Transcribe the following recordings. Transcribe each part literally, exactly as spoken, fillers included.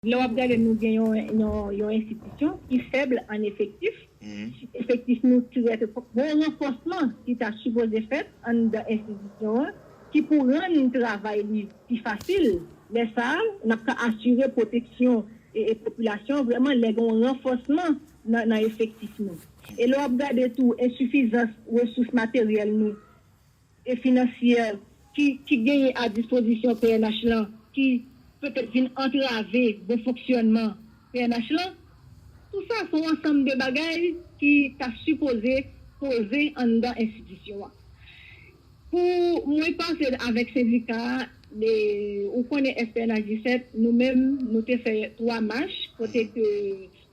Lè w ap gade, nou gen yon, yon, yon enstitisyon ki fèb an efektif. Efektif nou trè, trè fò. Gen yon ranfòsman ki ta sipoze fèt anndan enstitisyon an ki pou rann travay li pi fasil. Lè sa a, n ap ka asire pwoteksyon e, e popilasyon an vrèman lè gen yon ranfòsman nan, nan efektif nou. E lè w ap gade tou ensifizans resous materyèl nou e finansyè ki, ki genyen a dispozisyon P N H lan, ki petèt vin antrave bon fonksyònman P N H lan, tou sa se yon ansanm de bagay ki ta sipoze poze anndan enstitisyon an. Pou mwen panse avèk sendika a, de, ou konnen S P N H disèt, nou menm, nou te fè twa mach, kote ke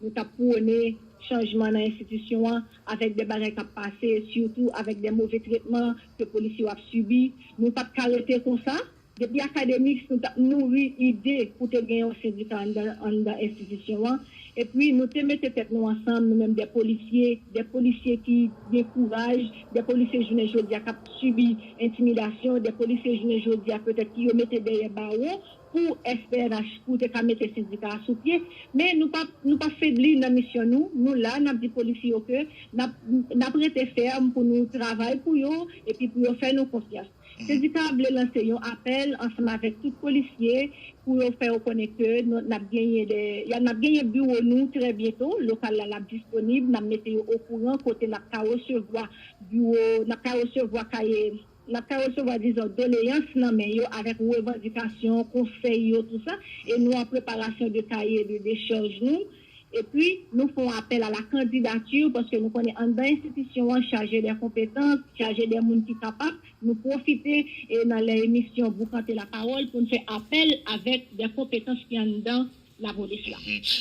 nou t ap pwone chanjman nan enstitisyon an, avèk de bagay k ap pase, sitou avèk de move tretman ke polisye yo ap sibi. Nou pa t ka rete konsa. Depi akademik, nou t ap nouri ide pou te gen yon sendika anndan, anndan enstitisyon an. Epi, nou te mete tèt nou ansanm, nou menm de polisye, de polisye ki gen kouraj, de polisye jounen jodi a k ap sibi entimidasyon, de polisye jounen jodi a petèt ki yo mete dèyè bawo pou S P N H, pou te ka mete sendika a sou pye. Men nou p ap, nou p ap febli nan misyon nou. Nou la, n ap di polisye yo ke n ap, n ap rete fèm pou nou travay pou yo, epi pou yo fè nou konfyans. Sendika a vle lanse yon apèl ansanm avèk tout polisye pou yo fè yo konnen ke nou, n ap genyen de, y a, n ap genyen biwo nou trè byento. Lokal la, l ap disponib. N ap mete yo okouran kote n ap ka resevwa biwo, n ap ka resevwa kaye, n ap ka resevwa, dizon, doleyans nan men yo avèk revandikasyon, konsèy yo, tou sa. E nou an preparasyon de kaye de dechaj nou. Epi, nou fè yon apèl a la kandidati, paske nou konnen anndan enstitisyon an chaje de konpetans, chaje de moun ki kapab. Nou pwofite, e, nan lè emisyon Boukante Lapawòl pou n fè apèl avèk de konpetans ki anndan lapolis la.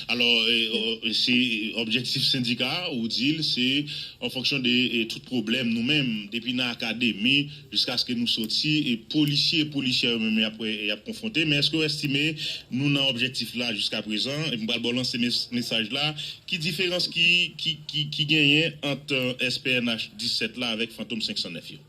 Alò, e, o, e, se objektif sendika a, ou di l, se an fonksyon de, e, tout pwoblèm nou menm, depi nan akademi, jiskaske nou soti, e polisye e polisyè yo menm y ap, y ap konfwonte. Men èske w estime nou nan objektif la jiska prezan? E m pral ba w lanse mes-, mesaj la. Ki diferans ki, ki, ki, ki genyen ant, e, S P N H disèt la avèk Fantom senk san nèf yo?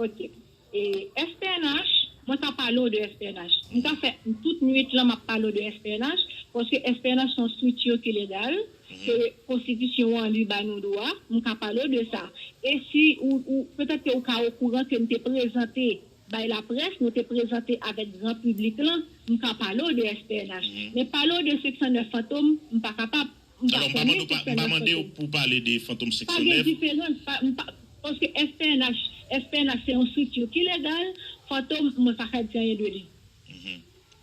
Ok. E S P N H, mwen ka pale w de S P N H. M ka fè tout nwit lan m ap pale w de S P N H, paske S P N H se yon estrikti ki legal, ke konstitisyon an li ba nou dwa, m ka pale w de sa. E si ou, ou petèt ke ou ka okouran ke m te prezante bay laprès, nou te prezante avèk gran piblik lan, m ka pale w de S P N H. Men pale w de senk san nèf Fantom, m pa kapab. M pa Alò, m pa konnen mande w pa, m pa mande w pou w pale de Fantom senk san nèf. Pa gen diferans, pa, m pa, paske S P N H, S P N H se yon estrikti ki legal, Fantom, mwen pa ka di anyen de li.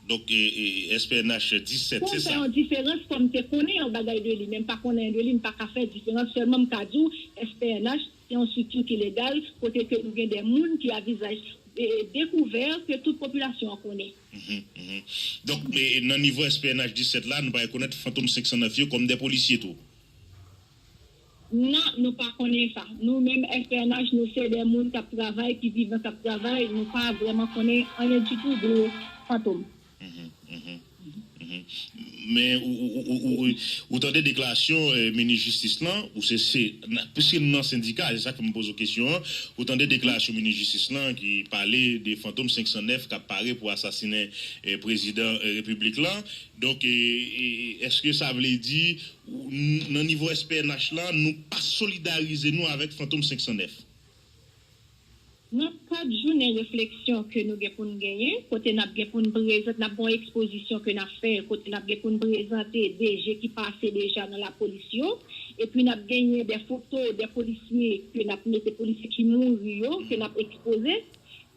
Donk, e, e, S P N H disèt, se sa? Pou m fè yon diferans, fò m te konnen yon bagay de li, men m pa konnen anyen de li, m pa ka fè diferans. Sèlman m ka di w, S P N H se yon estrikti ki legal, kote ke nou gen de moun ki a vizaj, e, dekouvè, ke tout popilasyon an konnen. Donk, e, nan nivo S P N H disèt la, nou pa rekonèt Fantom senk san nèf yo kòm de polisye tou? Non, nou pa konnen sa. Nou menm S P N H, nou se de moun k ap travay, ki vivan, k ap travay. Nou pa vrèman konnen anyen ditou de Fantom. Men ou, ou, ou, ou, ou, ou tande deklarasyon, e, minis jistis lan, ou se, se, piske nou nan sendika, se sa k fè m poze w kesyon an, ou tande deklarasyon minis jistis lan ki pale de Fantom senk san nèf k ap pare pou asasinen, e, prezidan, e, repiblik lan. Donk, e, e, èske sa vle di, ou, n-, nan nivo S P N H lan, nou pa solidarize nou avèk Fantom senk san nèf? Nan kad jounen refleksyon ke nou gen pou n genyen, kote n ap gen pou n prezante, n ap gen yon ekspozisyon ke n ap fè, kote n ap gen pou n prezante de je ki pase deja nan lapolis yo, epi n ap genyen de foto de polisye ke n ap mete, polisye ki mouri yo, ke n ap ekspoze.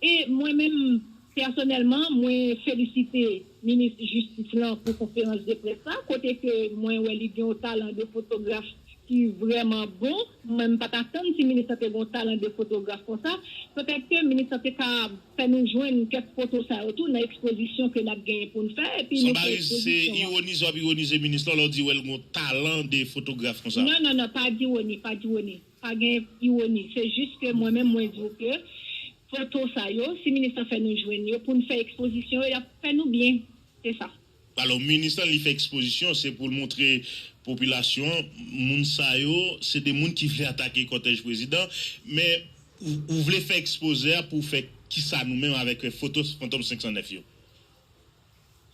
E mwen menm, pèsonèlman, mwen felisite minis jistis lan pou konferans de près la, kote ke mwen wè li gen yon talan de fotograf ki vrèman bon. Mwen, m pa t atann si minis lan te gen yon talan de fotograf konsa. Petèt ke minis lan te ka fè nou jwenn kèk foto sa yo tou nan ekspozisyon ke n ap genyen pou n fè, epi nou fè ekspozisyon an. Se ironize w ap ironize minis lan lè w di w wè l gen yon talan de fotograf konsa? Non, non, non, pa d ironi, pa d ironi. Pa gen ironi. Se jis ke mwen menm, mwen di w ke foto sa yo, si minis lan fè nou jwenn yo, pou n fè ekspozisyon yo, y ap fè nou byen. Se sa. Alò, minis lan, li fè ekspozisyon, se pou l montre popilasyon an, moun sa yo, se de moun ki vle atake kòtèj prezidan, men ou, ou vle fè ekspoze a pou fè kisa nou menm avèk foto Fantom senk san nèf yo?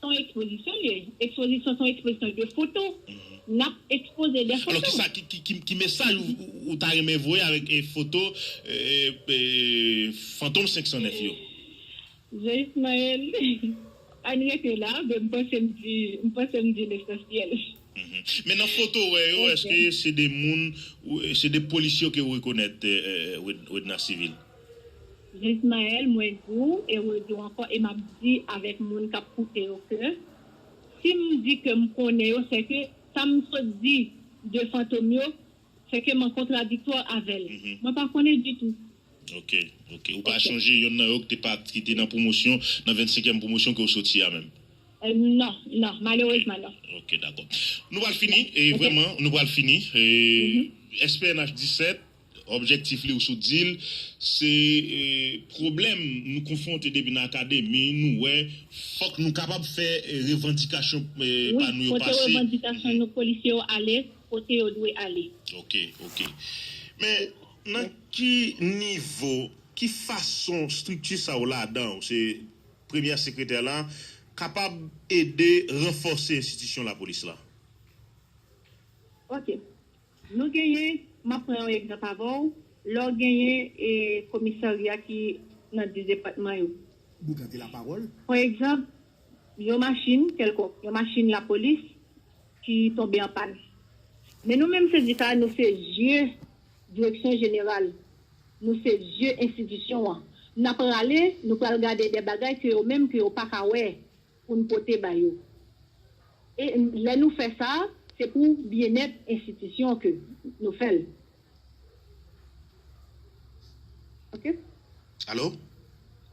Se yon Ekspozisyon li ye. Ekspozisyon se yon ekspozisyon de foto. N ap ekspoze de foto. Alò, kisa, ki, ki, ki, ki mesaj ou, ou, ou ta renmen voye avèk e foto e, e, Fantom senk san nèf yo? Joyce Maël, ann rete la, men m panse m di, m panse m di lesansyèl. Men nan foto ou wè yo, èske se de moun, ou, se de polisye ke ou rekonèt, e, e, Wed- Wedna Civil? Joyce Maël, mwen di w, e redi w ankò, e m ap di avèk moun k ap koute yo ke si m di ke m konnen yo, se ke sa m sot di de Fantom yo, se ke m an kontradiktwa avè l. Mwen pa konnen ditou. Ok, ok. Ou pa sonje yonn nan yo ki te pa, ki te nan pwomosyon, nan vennsenkyèm pwomosyon ke w soti a menm? E, non, non, malerezman non. Ok, dakò. Nou pral fini, e vrèman, nou pral fini. E S P N H disèt, objektif li, ou sot di l, se, e, pwoblèm nou konfwonte depi nan akademi, nou wè, fòk nou kapab fè, e, revandikasyon, e, pa nou yo pase. Wi, kote revandikasyon nou, polisye yo ale, kote yo dwe ale. Ok, ok. Men, nan ki nivo, ki fason estrikti sa yo ladan, ou se premyè sekretè la, kapab ede ranfòse enstitisyon lapolis la? Ok. Nou genyen, m ap pran yon egzanp avè w, lè w genyen, e, komisarya ki nan dis depatman yo. Bougante lapawòl. Pa egzanp, yon machin kèlkonk, yon machin lapolis ki tonbe an pàn. Men nou menm sendika, nou se zye direksyon jeneral, nou se zye enstitisyon an. N ap rale, nou pral gade de bagay ke yo menm ke yo pa ka wè pou n pote ba yo. E lè nou fè sa, se pou byennèt enstitisyon ke nou fè l. Ok? Alo?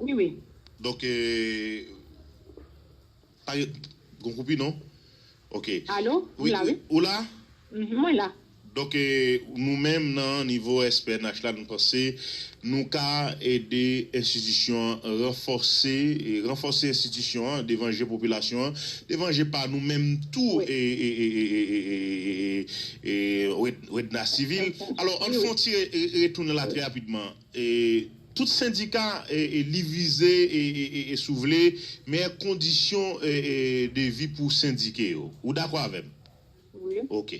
Wi, wi. Donk, e, pa gen, gon koupi, non? Ok. Alo? Wi, m la, wi. Ou la? Mhm, mwen la. Donk, e, nou menm nan nivo S P N H la, nou panse nou ka ede enstitisyon an ranfòse, e ranfòse enstitisyon an devan je popilasyon an, devan je pa nou menm tou, e, e, e, e, e, e, e, e, Wed- Wedna Civil. Alò, ann fè yon ti re- re- retounen la trè rapidman. E, tout sendika, e, e, li vize, e, e, e, e, si w vle, meyè kondisyon, e, e, de vi pou sendike yo. Ou dakò avè m? Wi. Ok.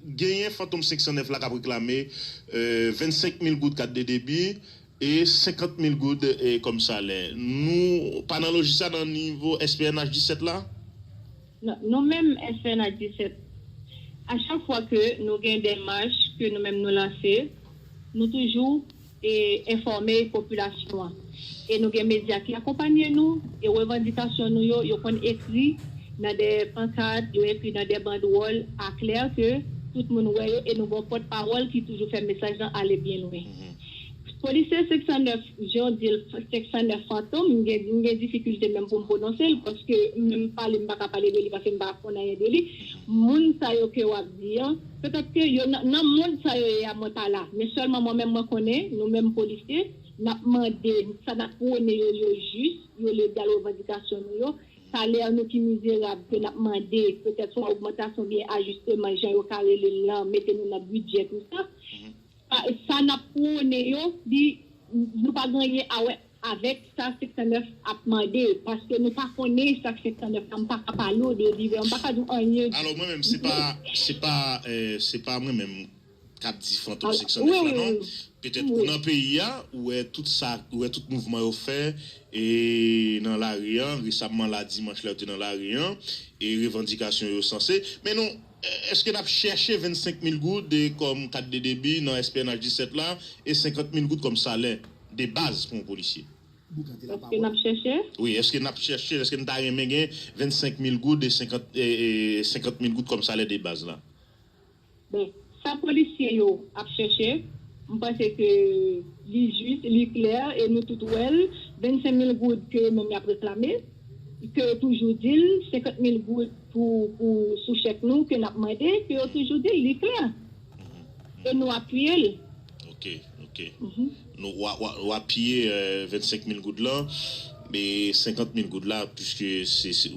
Genyen Fantom senk san nèf la k ap reklame, e, vennsenk mil goud kat de debi e senkant mil goud, e, kòm salè. Nou pa nan lojik sa nan nivo S P N H disèt la? Non, nou menm S P N H disèt, a chak fwa ke nou gen de mach ke nou menm nou lanse, nou toujou, e, enfòme popilasyon an. E nou gen medya ki akonpanye nou, e revandikasyon nou yo, yo konn ekri nan de pankat, yo ekri nan de bandwòl aklè ke tout moun wè yo, e nou gen yon pòtpawòl ki toujou fè mesaj lan ale byen lwen. Polisye senk san nèf, jan w di l, senk san nèf Fantom, m gen, m gen difikilte menm pou m pwononse l, paske menm pale, m pa ka pale de li, paske m pa konn anyen de li. Moun sa yo ke w ap di an, petèt ke yo nan, nan mond sa yo ye a, mwen pa la. Men sèlman mwen menm, mwen konnen, nou menm polisye, n ap mande, sa n ap pwone yo, yo jis, yo legal, revandikasyon nou yo. Salè nou ki mizerab, ke n ap mande, petèt swa ogmantasyon oubyen ajisteman, jan yo ka rele l lan, mete nou nan bidjè, tou sa. Pa- sa n ap pwone yo, li, nou pa gen anyen a wè avèk sa senk san nèf ap mande, paske nou pa konnen sa senk san nèf la, m pa ka pale w de li, m pa ka di w anyen. Alò, mwen menm, se pa, se pa, e, se pa mwen menm k ap di Fantom senk san nèf la, non. Petèt ou nan peyi a, ou wè tout sa, ou wè tout mouvman yo fè, e, nan lari an, resamman la, dimanch la, yo te nan lari an, e revandikasyon yo sanse. Men nou, e, èske n ap chèche vennsenk mil goud, e, kòm kat de debi nan S P N H disèt la, e senkant mil goud kòm salè de baz pou yon polisye? Èske n ap chèche? Wi, èske n ap chèche, èske n ta renmen gen vennsenk mil goud e senkant, e, e, senkant mil goud kòm salè de baz la? Bon, sa polisye yo ap chèche, m panse ke li jis, li klè, e nou tout wè l, vennsenk mil goud ke yo menm y ap reklame, ke yo toujou di l, senkant mil goud pou, pou sou chèk nou ke n ap mande, ke yo toujou di l, li klè. E nou apiye l. Ok, ok. Nou, w a, w a, w apiye, e, vennsenk mil goud lan, e senkant mil goud la, piske se, se,